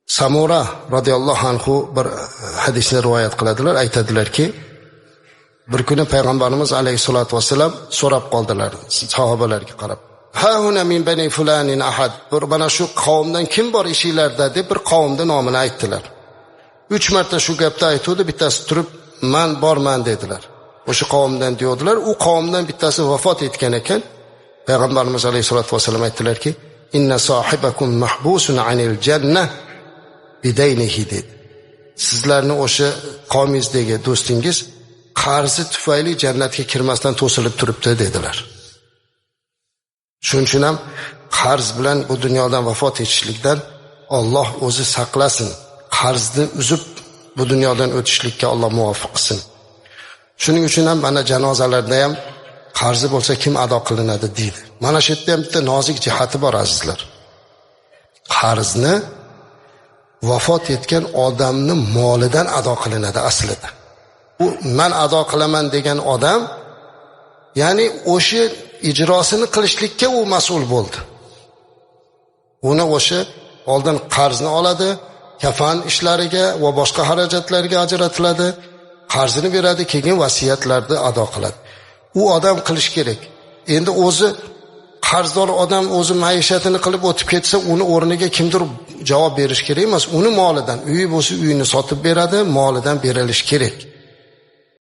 Samura roziyallohu anhu bir hadisni rivoyat qiladilar, aytadilarki, bir kuni payg'ambarimiz alayhissalotu vassalam so'rab qoldilar sahobalarga qarab. Ha huna min bani fulanin ahad. Bir mana shu qavmdan kim bor ishinglarda deb bir qavmni nomini aytdilar. 3 marta shu gapni aytuvdi, bittasi turib man borman dedilar. O'sha qavmdan deyodilar. U qavmdan bittasi vafot etgan ekan. Payg'ambarimiz alayhissalotu vassalam aytdilarki, inna sohibakum mahbusun anil janna bidaynihi dedi. Sizlarni o'sha qavmingizdagi do'stingiz qarzi tufayli jannatga kirmasdan to'silib turibdi dedilar. Shuning uchun ham qarz bilan bu dunyodan vafot etishlikdan Alloh o'zi saqlasin. Qarzni uzib bu dunyodan o'tishlikka Alloh muvaffaq qilsin. Shuning uchun ham mana janozalarda ham qarzi bo'lsa kim ado qilinadi deydi. Mana shu yerda ham bitta nozik jihati bor azizlar. Qarzni vafot etgan odamni molidan ado qilinadi aslida. U man ado qilaman degan odam, ya'ni o'sha ijrosini qilishlikka u mas'ul bo'ldi. Uni o'sha oldin qarzni oladi, kafan ishlariga va boshqa xarajatlarga ajratiladi, qarzini beradi, keyin vasiyatlarni ado qiladi. U odam qilish kerak. Endi o'zi qarzdor odam o'zi maishatini qilib o'tib ketsa, uni o'rniga kimdir javob berish kerak emas. Uni molidan, uyi bo'lsa uyini sotib beradi, molidan berilishi kerak.